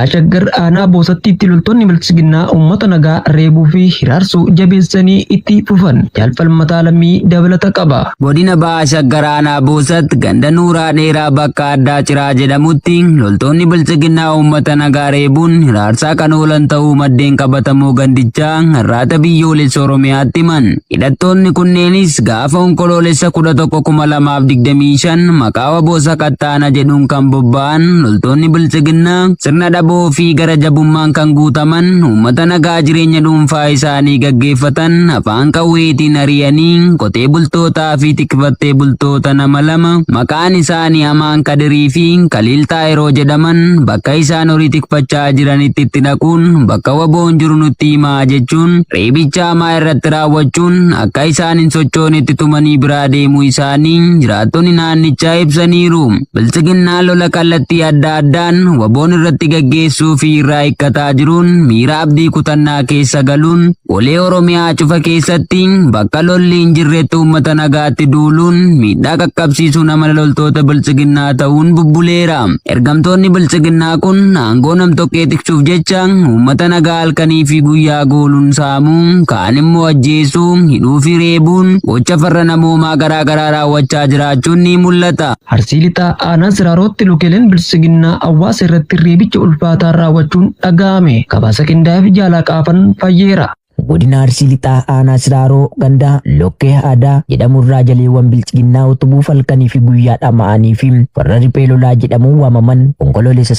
Shaggar aanaa Boosattiitti loltoonni bilchiginnaa uummata nagaa reebuu fi hiraarsuu jabeessanii itti fufan. Jaalfalmataa lammii dabalata qaba. Godina Ba'a Shaggar aanaa Boosat ganda Nuuraa Dheeraa bakka addaa Ciraa jedhamutti loltoonni bilchiginnaa uummata nagaa reebuun hiraarsaa kan oolan ta'uu maddeen qabatamoo gandichaa Arraata Biyyoolessa Oromiyaatti himan. Hidhattoonni kunneenis gaafa Onkoloolessa 11,2025 maqaa WBO Sakattaana jedhuun kan bobba'an loltoonni bilchiginnaa sirna dhaboo fi gara jabummaan kan guutaman uummata nagaa jireenya dhuunfaa isaanii gaggeeffatan afaan qawweetiin ari'anii qotee bultootaa fi tikfattee bultoota nama 2 maqaan isaanii Amaan Kadirii fi Kaliil Xaayiroo jedhaman bakka isaan horii tikfachaa jiranitti itti dhaquun bakka WBOn jiru nutti himaa jechuun reebicha hamaa irratti raawwachuun akka isaan hin sochoonetti tumanii biraa deemuu isaanii jiraattonni naannichaa ibsaniiru. Biltsiginnaan lola kallattii adda addaan WBOn irratti gaggeessuu fi irraa hiikkataa jiruun miira abdii kutannaa keessa galuun golee Oromiyaa cufa keessatti bakka lolli hin jirretti uummata nagaatti duuluun miidhaa qaqqabsiisuun amala loltoota biltsiginnaa ta'uun bubbuleera. Ergamtoonni biltsiginnaa kun aangoo namtokkee tiksuuf jecha uummata nagaa halkanii fi guyyaa gooluun saamuu, kaan immoo ajjeesuu, hidhuu fi reebuun gocha farra namoomaa garaa garaa raawwachaa jiraachuun ni mul'ata. Arsii Lixaa aanaa Siraarootti lukeeleen biltsiginnaa hawaasa irratti reebicha ulfaataa raawwachuun dhaga'ame. Gabaasa qindaa'eef jaalaa qaafan fayyeera. Godina Arsii Lixaa aanaa Siraaroo ganda Lokkee Aadaa jedhamurraa jaleewwan biltsiginnaa utubuuf halkanii fi guyyaa dhama'anii fi warra riphee lolaa jedhamuun waamaman Onkoloolessa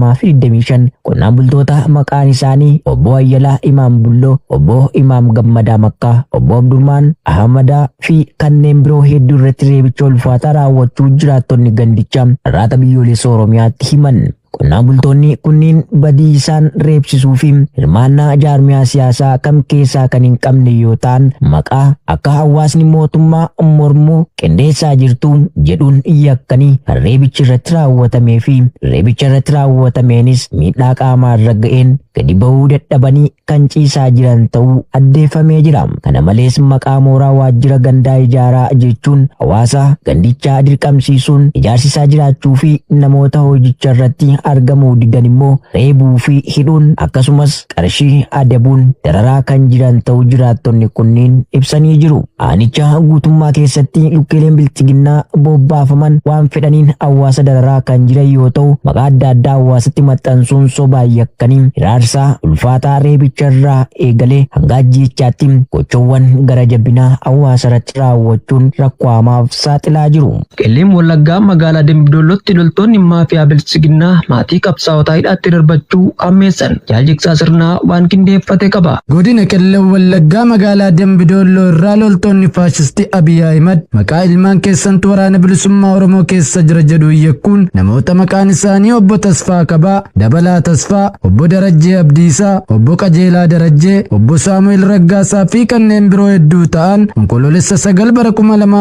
8,2025 qonnaan bultoota maqaan isaanii Obbo Ayyalaa Imaam Bulloo, Obbo Imaam Gammadaa Makkaa, Obbo Abdurmaan Ahmadaa fi kanneen biroo hedduu irratti reebicha ulfaataa raawwachuu jiraattonni gandichaa Arraata Biyyoolessa Oromiyaatti himan. Qonnaan bultoonni kunniin badii isaan reebsisuu fi hirmaannaa jaarmiyaa siyaasaa kam keessaa kan hin qabne yoo ta'an maqaa akka hawaasni mootummaa mormuu qindeessaa jirtu jedhuun yakkanii kan reebichi irratti raawwatamee fi reebicha irratti raawwatameenis miidhaa qaamaa irra ga'een gadi ba'uu dadhabanii kan ciisaa jiran ta'uu addeeffamee jira. Kana malees maqaa mooraa waajjira gandaa ijaaraa jechuun hawaasa gandichaa dirqamsiisuun ijaarsisaa jiraachuu fi namoota hojicha irratti argamuu didan immoo reebuu fi hidhuun akkasumas qarshii adabuun dararaa kan jiran ta'uu jiraattonni kunniin ibsanii jiru. Aanicha guutummaa keessatti lukkeeleen biltsiginnaa bobbaafaman waan fedhaniin hawaasa dararaa kan jiran yoo ta'u maqaa adda addaa hawaasatti maxxansuun sobaan yakkanii hiraarsaa ulfaataa reebicha irraa eegalee hanga ajjeechaatti gochoowwan gara jabinaa hawaasa irratti raawwachuun rakkoo hamaaf saaxilaa jiru. Qellem Wallaggaa magaalaa Dambidollootti loltoonni maafiyaa biltsiginnaa maatii qabsaa'otaa hidhaatti darbachuu hammeessan. Jaaljigsaa Sirnaa waan qindeeffate qaba. Godina Qellem Wallaggaa magaalaa Dambidolloo irraa loltoonni faashistii Abiy Ahimad maqaa ilmaan keessantu waraana bilisummaa Oromoo keessa jira jedhuun yakkuun namoota maqaan isaanii Obbo Tasfaa Kabaa, Dabalaa Tasfaa, Obbo Darajjee Abdiisaa, Obbo Qajeelaa Darajjee, Obbo Saamu'eel Raggaasaa fi kanneen biroo hedduu ta'an Onkoloolessa 9 bara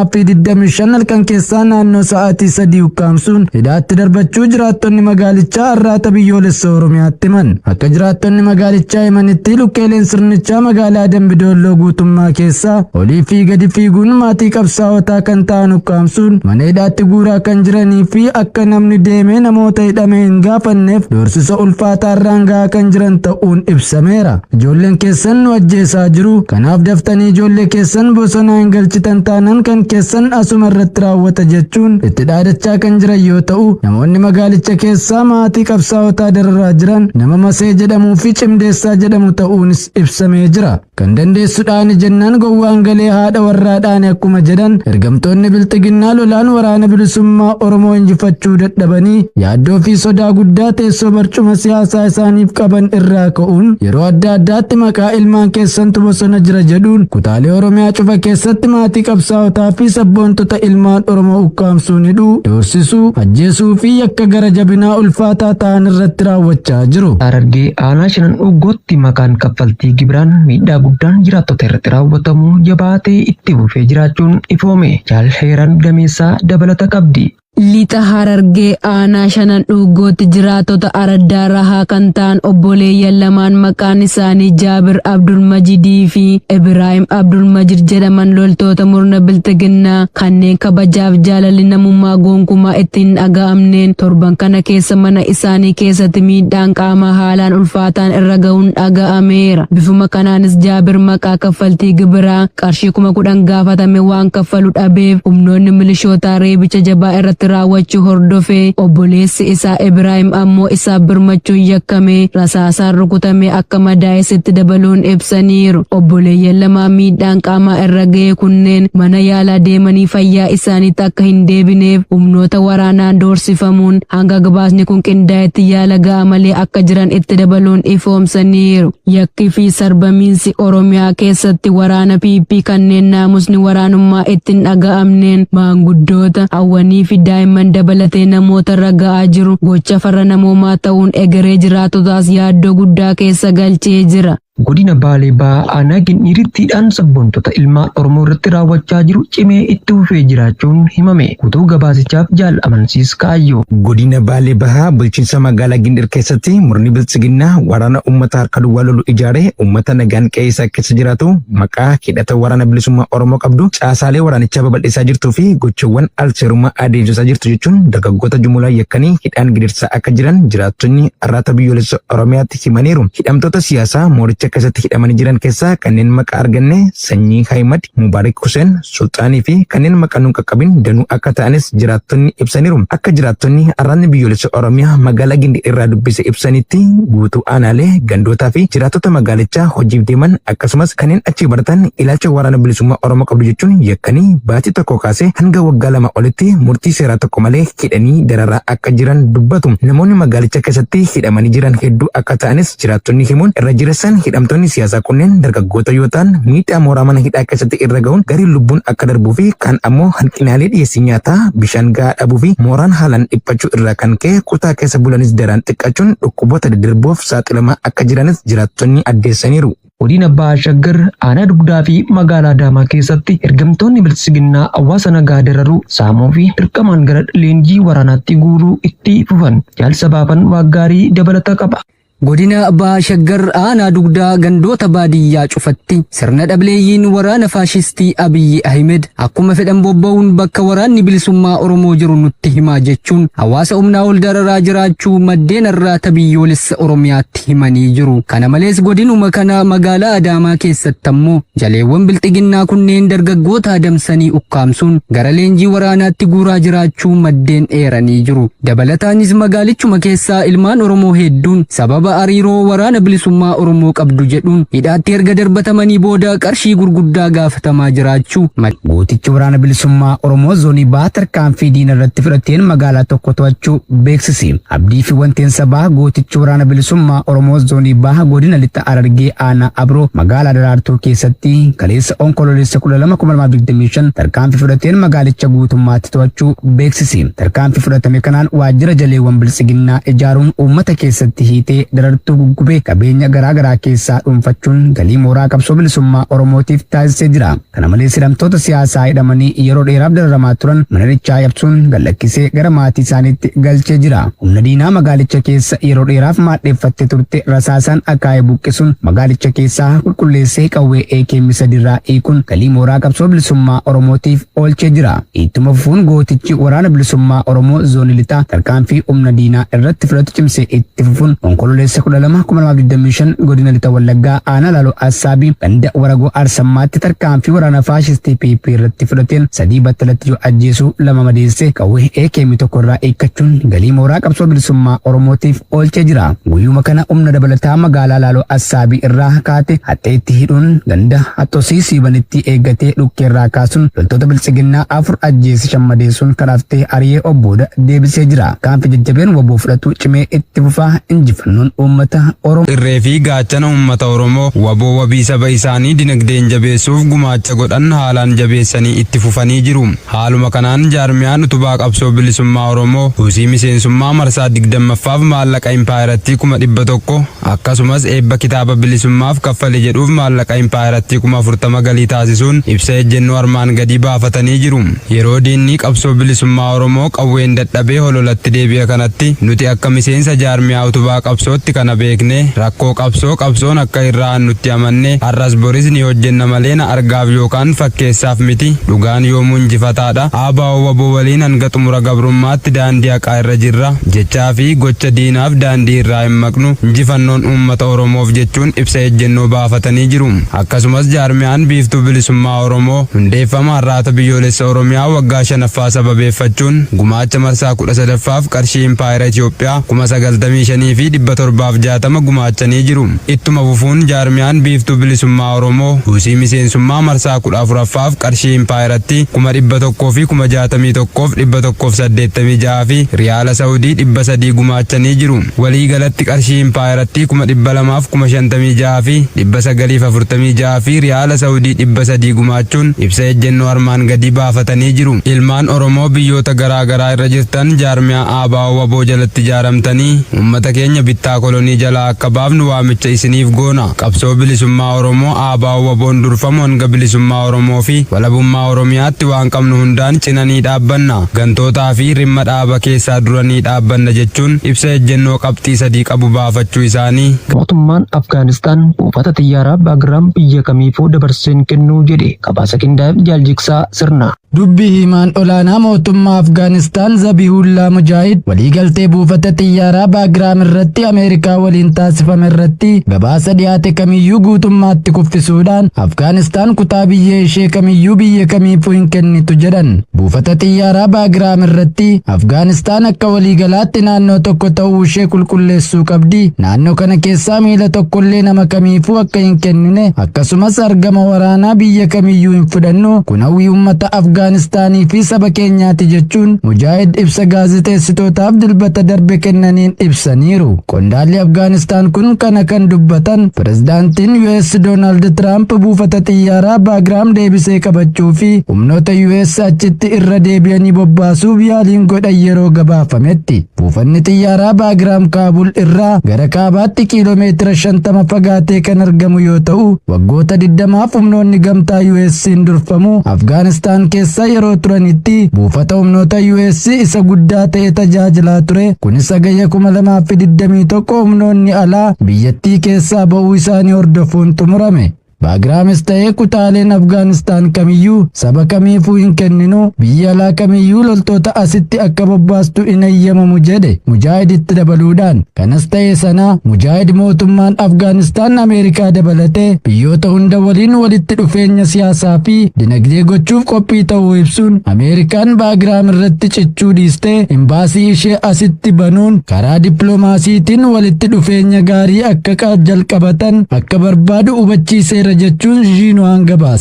2025 halkan keessaa naannoo sa'aatii 3 ukkaamsuun hidhaatti darbachuu jiraattonni magaalichaa Arraata Biyyoolessa Oromiyaatti himan. Akka jiraattonni magaalichaa himanitti lukkeeleen sirnichaa magaalaa Dambidolloo guutummaa keessaa olii fi gadi fiiguun maatii qabsaa'otaa kan ta'an ukkaamsuun mana hidhaatti guuraa kan jiranii fi akka namni deemee namoota hidhame hin gaafanneef doorsisa ulfaataa irraan gahaa kan jiran ta'uun ibsameera. Ijoolleen keessan nu ajjeesaa jiru, kanaaf daftanii ijoollee keessan bosonaa hin galchitan taanaan kan keessan asuma irratti raawwata jechuun itti dhaadachaa kan jiran yoo ta'u, namoonni magaalicha keessaa maatii qabsaa'otaa dararaa jiran nama Masee jedhamuu fi Cimdeessaa jedhamu ta'uunis ibsamee jira. Kan dandeessu dhaani jennaan gowwaan galee haadha warraa dhaane akkuma jedhan ergamtoonni bilxiginnaa lolaan waraana bilisummaa Oromoo injifachuu dadhabanii yaaddoo fi sodaa guddaa teessoo barcuma siyaasaa isaaniif qaban irraa ka'uun yeroo adda addaatti maqaa ilmaan keessantu bosona jira jedhuun kutaalee Oromiyaa cufa keessatti maatii qabsaa'otaa fi sabboontota ilmaan Oromoo ukkaamsuun hidhuu, doorsisuu, ajjeesuu fi yakka gara jabinaa ulfaataa ta'an irratti raawwachaa jiru. Harargee aanaa Shanan Dhuuggootti maqaan kaffaltii gibiraan miidhaa guddaan jiraattota irratti raawwatamu jabaatee itti fufee jiraachuun ifoome. Jaal Heeran Gameessaa dabalata qabdi. Lixa Harargee aanaa Shanan Dhuuggootti jiraattota araddaa Rahaa kan ta'an obboleeyyan lamaan maqaan isaanii Jaabir Abdulmajidii fi Ibraahim Abdulmajid jedhaman loltoota murna bilxiginnaa kanneen kabajaaf jaalalli namummaa gonkumaa itti hin dhaga'amneen torban kana keessa mana isaanii keessatti miidhaan qaamaa haalaan ulfaataan irra ga'uun dhaga'ameera. Bifuma kanaanis Jaabir maqaa kaffaltii gibiraa qarshii 10,000 gaafatame waan kaffalu dhabeef humnoonni milishootaa reebicha jabaa irratti raawwachuu hordofee obboleessi isaa Ibraahim ammoo isaaf birmachuun yakkamee rasaasaan rukutamee akka madaa'esitti dabaluun ibsaniiru. Obboleeyyan lamaan miidhaan qaamaa irra ga'e kunneen mana yaalaa deemanii fayyaa isaaniitti akka hin deebineef humnoota waraanaan doorsifamuun hanga gabaasni kun qindaa'etti yaala ga'aa malee akka jiran itti dabaluun ifoomsaniiru. Yakki fi sarbamiinsi Oromiyaa keessatti waraana PP kanneen naamusni waraanummaa itti hin dhaga'amneen maanguddoota, hawwanii fi daa'imman dabalatee namoota irra ga'aa jiru gocha farra namoomaa ta'uun egeree jiraattotaas yaaddoo guddaa keessa galchee jira. Godina Baalee Bahaa aanaa Gindhiirittiidhaan sabboontota ilmaan Oromoo irratti raawwachaa jiru cimee itti fufee jiraachuun himame. Guutuu gabaasichaaf Jaal Amansiis Kaayyoo. Godina Baalee Bahaa bulchiinsa magaalaa Gindhiir keessatti murni biltsiginnaa waraana uummata harka duwwaa lolu ijaaree uummata nagaan qe'ee isaa keessa jiraatu maqaa hidhata waraana bilisummaa Oromoo qabdu caasaalee waraanichaa babal'isaa jirtuu fi gochawwan alseerummaa adeemsisaa jirtu jechuun dargaggoota jumulaa yakkanii hidhaan gidirsaa akka jiran jiraattonni Arraata Biyyoolessa Oromiyaatti himaniiru. Hidhamtoota siyaasaa mooricha keessatti hidhamanii jiran keessaa kanneen maqaa arganne Sanyii Haayimad, Mubaarik Hussein, Sulxaanii fi kanneen maqaa nuun qaqqabin danuu akka ta'anis jiraattonni ibsaniiru. Akka jiraattonni Arraatni Biyyoolessa Oromiyaa magaalaa Gindhiir irraa dubbise ibsanitti guutuu aanaalee, gandootaa fi jiraattota magaalichaa hojiif deeman akkasumas kanneen achi baratan ilaalcha waraana bilisummaa Oromoo qabdu jechuun yakkanii baatii tokko kaasee hanga waggaa 2 olitti murtii seeraa tokko malee hidhanii dararaa akka jiran dubbatu. Namoonni magaalicha keessatti hidhamanii jiran hedduu akka ta'anis jiraattonni himuun irra jireessaan hidhamtoonni siyaasaa kunneen dargaggoota yoo ta'an miidhaa mooraa mana hidhaa keessatti irra ga'uun garii lubbuun akka darbuu fi kaan ammoo hanqinaalee dhiyeessii nyaataa, bishaan gahaa dhabuu fi mooraan haalaan dhiphachuu irraa kan ka'e kutaa keessa bulanis daraan xiqqaachuun dhukkuboota daddarboof saaxilamaa akka jiranis jiraattonni addeessaniiru. Godina Baha Shaggar aanaa Dugdaa fi magaalaa Adaamaa keessatti ergamtoonni biltsiginnaa hawaasa nagaa dararuu, saamuu fi dirqamaan gara leenjii waraanaatti guuruu itti fufan. Jaalsa Baafan Waaggaarii dabalata qaba. Godina Baha Shaggar aanaa Dugdaa gandoota baadiyyaa cufatti sirna dhableeyyiin waraana faashistii Abiyyi Ahimed akkuma fedhan bobba'uun bakka waraanni bilisummaa Oromoo jiru nutti himaa jechuun hawaasa humnaa ol dararaa jiraachuu maddeen Arraata Biyyoolessa Oromiyaatti himanii jiru. Kana malees godinuma kana magaalaa Adaamaa keessatti ammoo jaleewwan bilxiginnaa kunneen dargaggoota adamsanii ukkaamsuun gara leenjii waraanaatti guuraa jiraachuu maddeen eeranii jiru. Dabalataanis magaalichuma keessaa ilmaan Oromoo hedduun sababa hariiroo waraana bilisummaa Oromoo qabdu jedhuun hidhaatti erga darbatamanii booda qarshii gurguddaa gaafatamaa jiraachuu. Gootichi waraana bilisummaa Oromoo zoonii Bahaa tarkaanfii diina irratti fudhateen magaalaa tokko to'achuu beeksise. Abdii fi wanteen sabaa gootichi waraana bilisummaa Oromoo zoonii Bahaa godina Lixa Harargee aanaa Abroo magaalaa Daraartuu keessatti kaleessa Onkoloolessa 12,2025 tarkaanfii fudhateen magaalicha guutummaatti to'achuu beeksise. Tarkaanfii fudhatame kanaan waajjira jaleewwan biltsiginnaa ijaaruun uummata keessatti hiitee Darartuu guggubee qabeenya garaa garaa keessaa dhuunfachuun galii mooraa qabsoo bilisummaa Oromootiif taasisee jira. Kana malees hidhamtoota siyaasaa hidhamanii yeroo dheeraaf dararamaa turan mana hidhichaa cabsuun gad-lakkisee gara maatii isaaniitti galchee jira. Humna diinaa magaalicha keessa yeroo dheeraaf maadheeffattee turte rasaasaan akaa'ee buqqisuun magaalicha keessaa qulqulleessee qawwee AKM 3 irraa hiikuun galii mooraa qabsoo bilisummaa Oromootiif oolchee jira. Ittuma fufuun gootichi waraana bilisummaa Oromoo zoonii lixaa tarkaanfii humna diinaa irratti fudhatu cimsee itti fufuun Onkololeessa 12, 2025 godina Lixa Wallaggaa aanaa Laaloo Assaabii ganda Waragoo Arsammaatti tarkaanfii waraana faashistii PP irratti fudhateen 3 battalatti yoo ajjeesu 2 madeessee qawwee AKM 1 irraa hiikkachuun galii mooraa qabsoo bilisummaa Oromootiif oolchee jira. Guyyuma kana humna dabalataa magaalaa Laaloo Assaabii irraa kaate haxxeetti hidhuun ganda Haxxosii Siibanitti eeggatee dhukkee irraa kaasuun loltoota biltsiginnaa 4 ajjeese 5 madeessuun kan haftee ari'ee obbooda deebisee jira. Tarkaanfii jajjabeen wbo fudhatu cimee itti fufa. Injifannoon Uummata Oromoo. Irree fi gaachana uummata Oromoo, WBO wabii saba isaanii dinagdeen jabeessuuf gumaacha godhan haalaan jabeessanii itti fufanii jiru. Haaluma kanaan jaarmiyaan utubaa qabsoo bilisummaa Oromoo buusii miseensummaa marsaa 20ffaaf maallaqa impaayirattii 100,000, akkasumas eebba kitaaba bilisummaaf kaffale jedhuuf maallaqa impaayirattii 40,000 galii taasisuun ibsa ejjennoo armaan gadii baafatanii jiru. Yeroo diinni qabsoo bilisummaa Oromoo qawween dadhabee hololatti deebi'a kanatti, nuti akka miseensa jaarmiyaa utubaa qabsootti kana beekne, rakkoo qabsoo qabsoon akka irraa nutti amanne, har'as boris ni hojjenna malee na argaaf yookaan fakkeessaaf miti. Dhugaan yoomuu injifataadha. ABO WBO waliin hanga xumura gabrummaatti daandii haqaa irra jirra. Jechaa fi gocha diinaaf daandii irraa hin maqnu. Injifannoon uummata Oromoof jechuun ibsa ejjennoo baafatanii jiru. Akkasumas jaarmiyaan Biiftuu Bilisummaa Oromoo hundeeffama Harraata Biyyoolessa Oromiyaa waggaa 5ffaa sababeeffachuun gumaacha marsaa 13ffaaf qarshii impaayera Itoophiyaa 95,760 gumaachanii jiru. Ittuma fufuun jaarmiyaan Biiftuu Bilisummaa Oromoo buusii miseensummaa marsaa 14ffaaf qarshii impaayeratti 161,186 fi riyaala Saawudii 300 gumaachanii jiru. Walii galatti qarshii impaayeratti 256,946 fi riyaala Saawudii 300 gumaachuun ibsa ejjennoo armaan gadii baafatanii jiru. Ilmaan Oromoo biyyoota garaa garaa irra jirtan, jaarmiyaa ABO WBO jalatti ijaaramtanii uummata keenya bittaa kolonii jalaa akka baafnu waamicha isiniif goona. Qabsoo bilisummaa Oromoo ABO WBOn durfamu hanga bilisummaa Oromoo fi walabummaa Oromiyaatti waan qabnu hundaan cinanii dhaabbanna. Gantootaa fi rimma dhaaba keessaa duranii dhaabbanna jechuun ibsa ejjennoo qabxii 3 qabu baafachuu isaanii. Mootummaan Afgaanistaan buufata xiyyaaraa Baagiraam biyya kamiifuu dabarseen kennuu jedhe. Gabaasa qindaa'eef Jaaljiksaa Sirna. Dubbii himaan olaanaa mootummaa Afgaanistaan Zabihullaa Mujaahid waliigaltee buufata xiyyaaraa Baagiraam irratti Ameerikaa waliin taasifame irratti gabaasa dhiyaate kamiyyuu guutummaatti kuffisuudhaan, Afgaanistaan kutaa biyya ishee kamiyyuu biyya kamiifuu hin kennitu jedhan. Buufata xiyyaaraa Baagiraam irratti Afgaanistaan akka waliigalaatti naannoo tokko ta'uu ishee qulqulleessuu qabdi. Naannoo kana keessaa miila tokkollee nama kamiifuu akka hin kennine, akkasumas argama waraanaa biyya kamiyyuu hin fudhannu. Kun hawwii uummata Afgaanistaanii fi saba keenyaati jechuun Mujaahid ibsa gaazexeessitootaaf Dilbata darbe kennaniin ibsaniiru. Qondaalli Afgaanistaan kun kana kan dubbatan pirezidaantiin US Doonaald Tiraamp buufata xiyyaaraa Baagiraam deebisee qabachuu fi humnoota US achitti irra deebi'anii bobbaasuuf yaaliin godhan yeroo gabaafametti. Buufanni xiyyaaraa Baagiraam Kaabul irraa gara kaabaatti kiiloomeetira 50 fagaatee kan argamu yoo ta'u, waggoota 20f humnoonni gamtaa US'n durfamu Afgaanistaan keessa yeroo turanitti buufata humnoota US isa guddaa ta'e tajaajilaa ture. Kunis Hagayya 2021 humnoonni alaa biyyattii keessaa ba'uu isaanii hordofuun xumurame. Baagiraamis ta'ee kutaaleen Afgaanistaan kamiyyuu saba kamiifuu hin kenninu, biyya alaa kamiyyuu loltoota asitti akka bobbaastu hin eeyyamamu jedhe Mujaahid itti dabaluudhaan. Kanas ta'e sana, Mujaahid mootummaan Afgaanistaan Ameerikaa dabalatee biyyoota hunda waliin walitti dhufeenya siyaasaa fi dinagdee gochuuf qophii ta'uu ibsuun, Ameerikaan Baagiraam irratti cichuu dhiistee imbaasii ishee asitti banuun karaa dippiloomaasiitiin walitti dhufeenya gaarii akka jalqabatan akka barbaadu hubachiiseera jechuun Jiinuwaan gabaase.